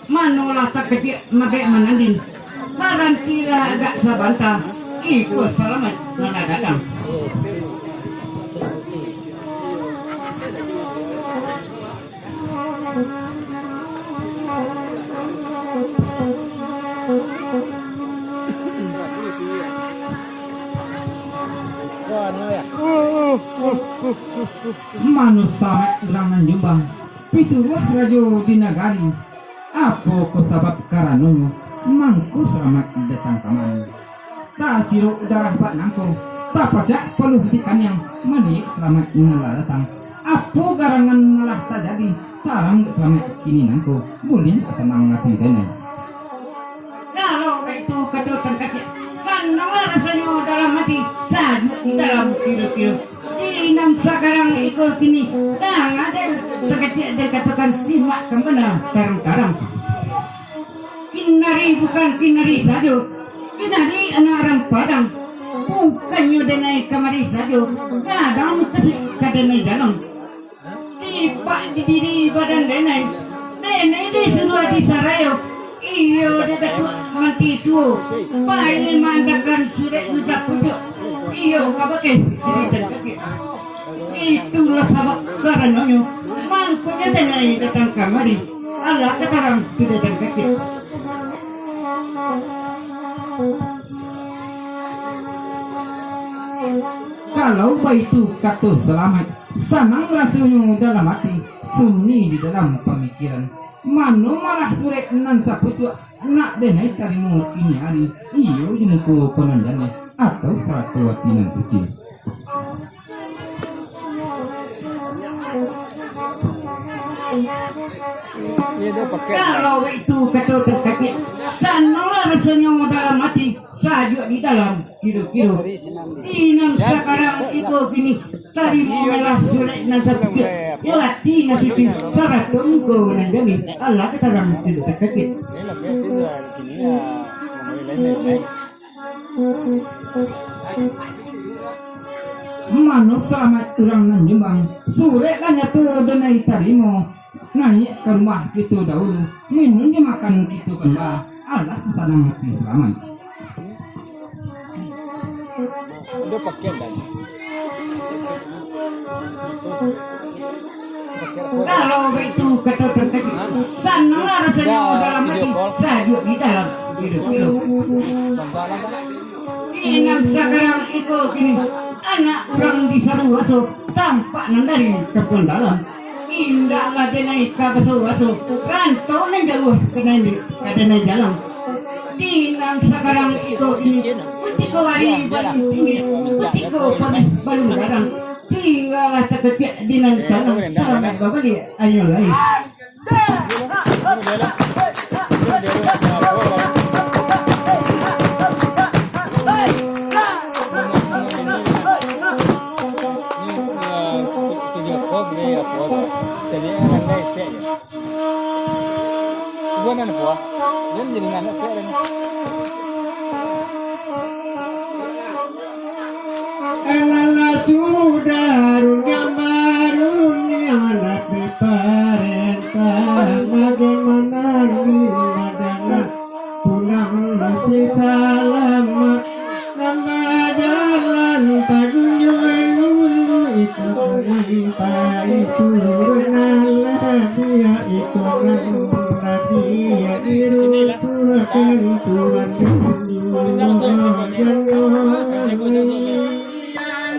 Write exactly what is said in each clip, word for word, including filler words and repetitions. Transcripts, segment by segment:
Manolah takecek magek manandin. Barantilah agak sabanta. Iko salamaik nan lah datang. Mano salamaik urang nan Jombang, pisuruah rajo di nagari. Apo ko sabab karanonyo, mangko salamaik datang kamari. Tasirok darah bak nangko, tapacak paluah di kaniang, maniek salamaik nan lah datang. Apo garangan nan lah tajadi, tarang salamaik kini nangko, buliah sanang ati denai. Kalau baitu kato tangkacik, sananglah rasonyo dalam ati, sajuak di dalam kiro-kiro. Di nan sakarang iko kini, tangah den tangkacik den katokan, simak kan bana tarang-tarang. Kinari bukan kinari sajo, kinari anak urang Padang. Bukannyo denai kamari sajo, gadang mukasuik ka denai dalam. Tipak di diri badan denai, denai disuruah di sarayo. Iyo, dek Datuak Manti Tuo, pai maandakan surek duduak pucuak. Iyo, kabake diri dan kaki. Itulah sabab karanonyo, mangkonyo denai datang kamari. Alah ka tarang sudah dan kaki. Kalau baitu kato salamaik, sanang rasonyo dalam ati, sunyi di dalam pamikiran. Mano malah surek nan sapucuak, nak denai tarimo kini ari, iyo di muko ko nan janai, atau sarato ati nan suci. Kalau baitu kato tangkacik, sananglah rasonyo dalam ati, sajuak di dalam kiro-kiro. Di nan sakarang iko kini, tarimolah surek nan sapucuak, jo ati nan suci, sarato muko nan janai, alah ka tarang sudah tangkacik. Mano salamaik urang nan Jombang, surek lah nyato denai tarimo. Naiak ka rumah kito dahulu, minun jo makan kito kamba, alah sanang ati salamaik. Kalau baitu kato tangkacik, sananglah rasonyo dalam ati, sajuak di dalam kiro-kiro. Di nan sakarang iko kini, anak urang di Saruaso, tampak nan dari Kampuang Dalam. Indaklah denai ka baso-baso, rantau nan jauah ka denai, ka denai jalang. Di nan sakarang iko kini, kutiko ari balun tinggi, kutiko paneh balun garang. Tinggalah takecek di nan tanang, salamaik babaliak anyo lai. Alah sudah rundiang-barundiang, lah diparentah, bagaimana ni madana pulang si salamat. Nan bajalan tajunjuang dulu, iko nan paitu, nan labiah iko nan labiah, iruntuakan Tuan dulu.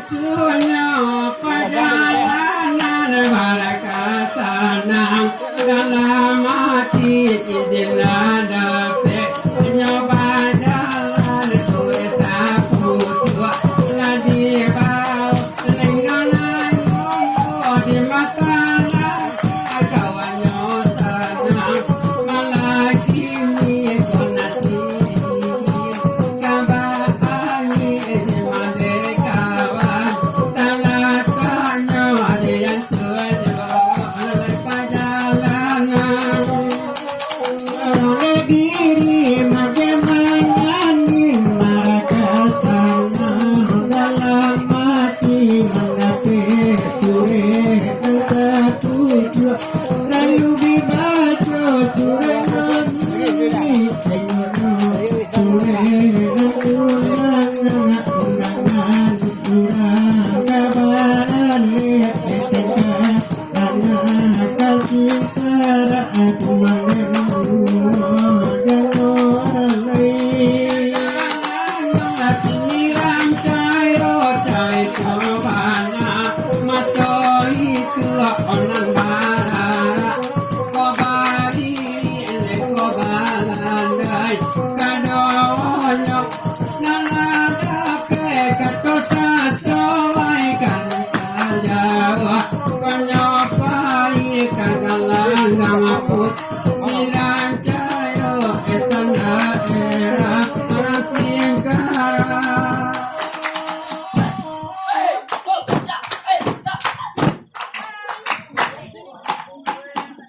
Sunyo pajalanan barakasanang, dalam ati izinlah dapek, nyo bajalan kuek sapucuak, lah dibao lingganan.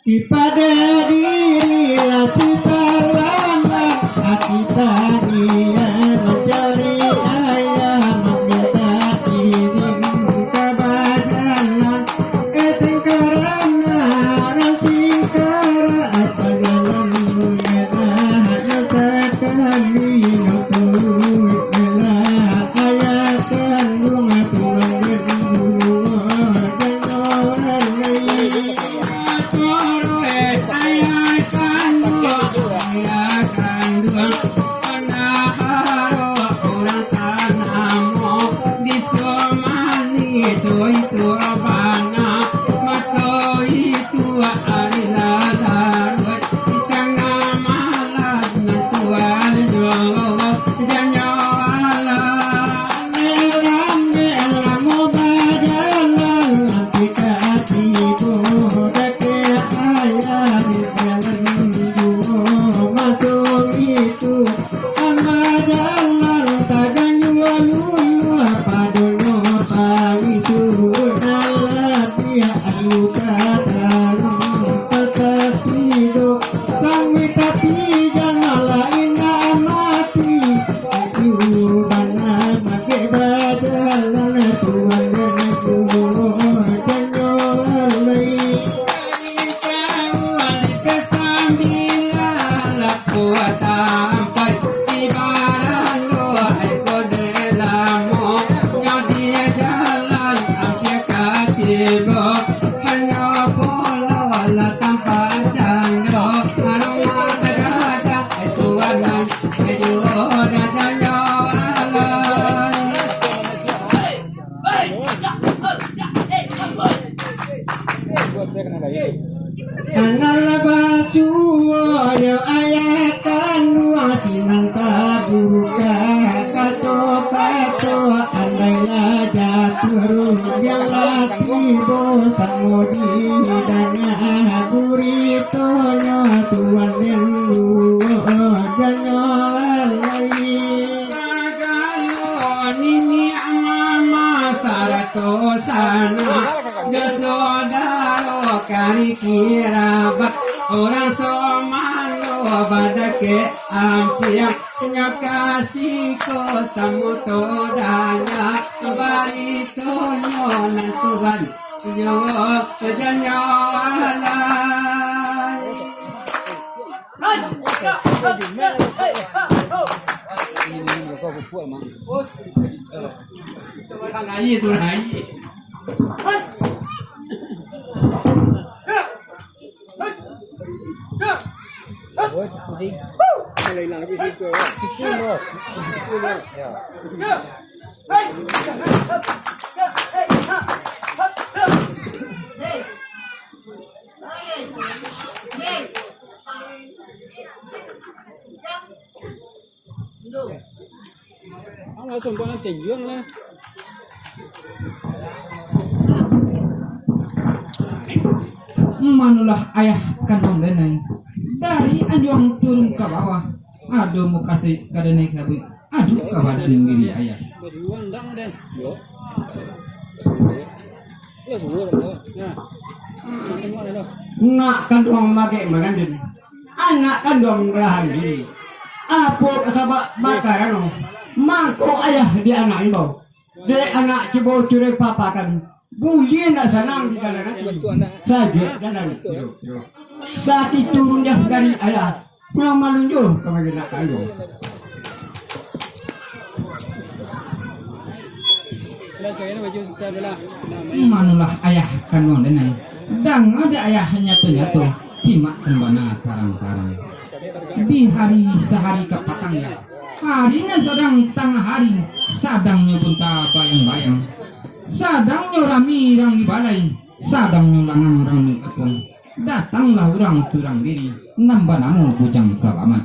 Ipada diri ati salaman, ati tanian mancari ayah, maminta izin ka bajalan. Eh, tingkara nan tingkara, apa jalan merah, yo sakali nonton merah, ayah kanduang tuan den dua, jangan Anak batuo yo ayah kanduang, sinan tabuka kato-kato, andailah jatuah rundiang lah tibo, samo di danga buritonyo tuan den duo janyo lalai. Sagalo niniak mamak sarato sanak, jo sodaro kari kirabak, urang somando badakek ampiang, nyo kasiko samo todanya, baritonyo nan tuan yo janyo alai. Ang langsung buat nanti, Yuang lah. Manulah ayah kanduang denai, dari anjuang turun ka bawah, ado mukasuik ka denai sabuik, ado ka badan diri ayah. Berjuang dang den. Yo. Nak kanduang magek mangandun, anak kanduang barahan diri. Apo kasabab bakarano mangko ayah di anak imbau? Dek anak cubo curai papakan, buliah nak sanang di dalam ati, sajuak dalam pikiran. Sakik turun dari ayah, pulang malunjuah ka bagian nak kanduang. Manulah ayah kanduang denai. Danga dek ayah nyato-nyato, simak kan bana tarang-tarang. Di hari sahari ka patang ya, hari nan sadang tangah hari, sadangnyo bunta bayang-bayang, sadangnyo rami rang di balai, sadangnyo langang rang di kapuang. Datanglah urang surang diri, nan banamo Bujang Salamat.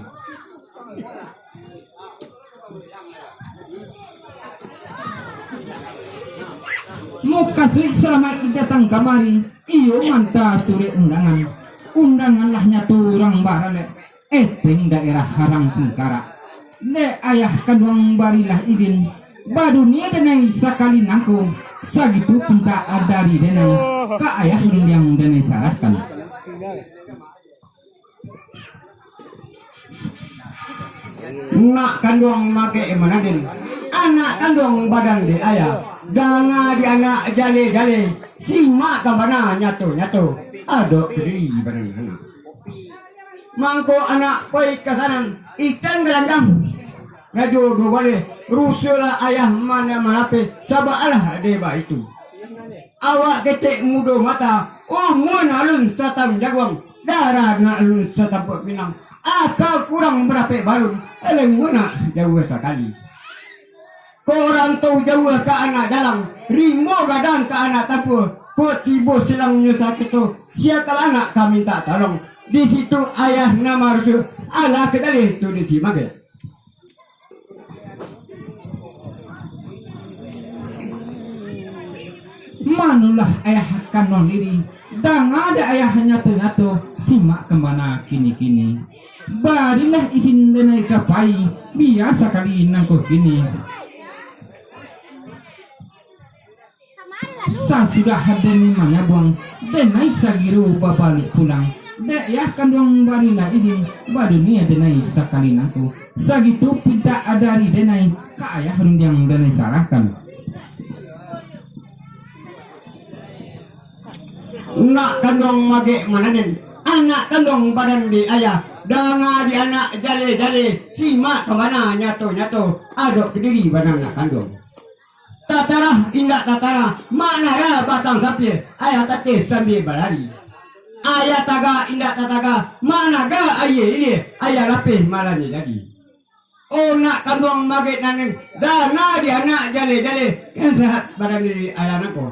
Mukasuik Salamaik datang kamari, iyo manta surek undangan. Undangan lah nyato urang baralek, epeng daerah Harang Singkarak. Dek ayah kanduang barilah idin, badunia denai sakali nangko, sagitu pinta dari denai, ka ayah rundiang denai sarahkan. Nak kanduang magek manaden, anak kanduang badan di ayah. Danga di anak jale-jale, simak ka bana nyato-nyato. Adok ka diri badan anak. Mangko anak pai ka sanan, ikan galanggam. Rajo duo baleh, rusuahlah ayah mana malapeh, sabab alah dek baitu. Awak ketek mudo mata, umua alun satahun jaguang, darah nan alun satampuak pinang, aka kurang barapek balun, eleng munak jauah sakali. Kok rantau jauah ka anak jalang, rimbo gadang ka anak tampua, kok tibo silangnyo sakito, siakal anak ka mintak tolong. Di situ ayah nan marusuah, alah kadaleh tu di si magek. Manolah ayah kanduang diri, danga dek ayah nyato-nyato, simak ka bana kini-kini. Barilah izin denai ka pai, bia sakali nangko kini. Sasudah denai manyabuang, denai sagiro babaliak pulang. Dek ayah kanduang barilah izin, badunia denai sakali nangko. Sagitu pintak dari denai, ka ayah rundiang denai sarahkan. Nak kanduang magek manaden, anak kanduang badan di ayah. Danga di anak jale-jale, simak ka bana nyato-nyato, adok ka diri bana nak kanduang. Tatarah indak tatarah, manara batang sapia, ayah tateh sambia balari. Ayah tagak indak tatagak, managa aia ilia, ayah lapeh malanyia jadi. Oh nak kanduang magek nanen, danga di anak jale-jale, nan sehat badan diri ayah nangko.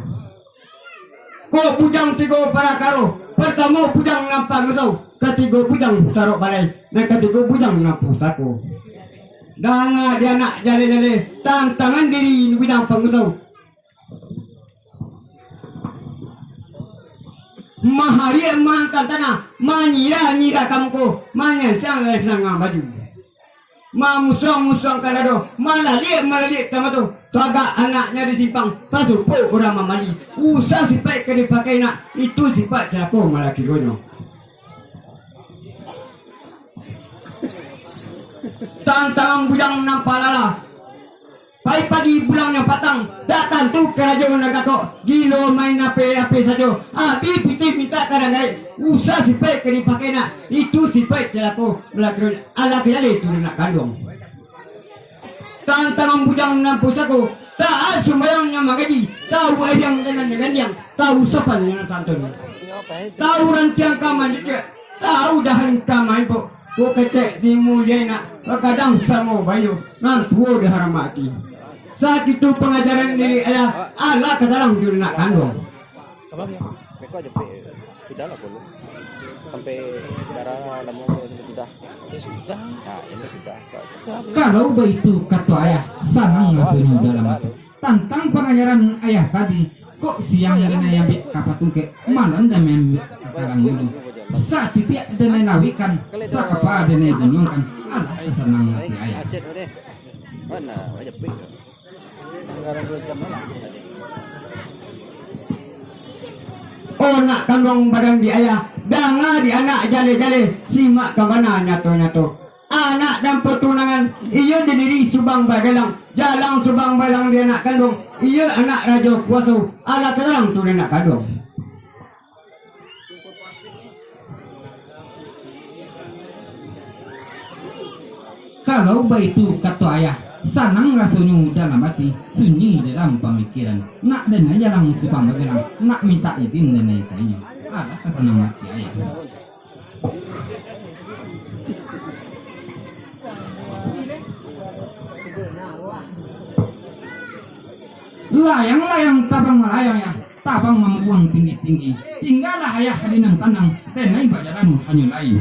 Kok bujang tigo parakaro, partamo bujang nan pangusau, katigo bujang sarok balai, nan katigo bujang nan pusako. Danga di anak jale-jale, tantangan diri bujang pangusau. Mahariak maangkan tanah, manyirah-nyirah ka muko, manyansiang lai sanang baju. Mamusuang-musuang ka dado, malaliak-malaliak ka mato, tagak anaknyo di simpang, pasupo urang mamali. Usah sipaik ka dipakai nak, itu sipaik cilako malah kironyo. Tantang bujang nan palala, pai pagi pulangnyo patang, dak tantu karajo nan gakok, gilo main ape-ape sajo, abih pitih mintak ka danggaik, usah sipaik ka dipakai nak, itu sipaik cilako, alah ka jaleh tu nak kanduang. Tantang bujang nan pusako, taat sumbayang nan manggaji, tahu ariang dengan gandiang, tahu sopan dengan santun, tahu rantiang ka manjijik, tahu dahan ka maimpok, kok ketek dimuliai nak, kadang samo bayo, nan tuo dihormati. Sakitu pangajaran diri ayah, alah ka dalam diri nak kanduang. Beko aja pe, sudah lah dulu. Sampai darah lamo tu sampai sudah. Ya sudah. Nah, ini sudah. Kalau baitu kato ayah, sanang rasonyo dalam ati. Tantang pangajaran ayah tadi, kok siang denai ambiak ka patungkek, malam denai ambiak ka karang dulu. Satitiak denai lawikkan, sakapa denai bunuangkan, alah sanang ati ayah. Acet deh. Mana aja pe. Oh nak kanduang badan di ayah, danga di anak jale-jale, simak ka bana nyato-nyato. Anak dan patunangan, iyo di diri subang bagalang, jalang subang balang di anak kanduang, iyo anak rajo kuaso, alah tarang tu di anak kanduang. Kalau baitu kato ayah, sanang rasonyo dalam ati, sunyi dalam pamikiran. Nak denai jalang subang bagalang, nak mintak izin denai ka inyo. Alah ka sanang ati ayah. Layang-layang tabang malayang, ya, tabang mambuang tinggi-tinggi. Tinggalah ayah di nan tanang, denai bajalan hanyo lai.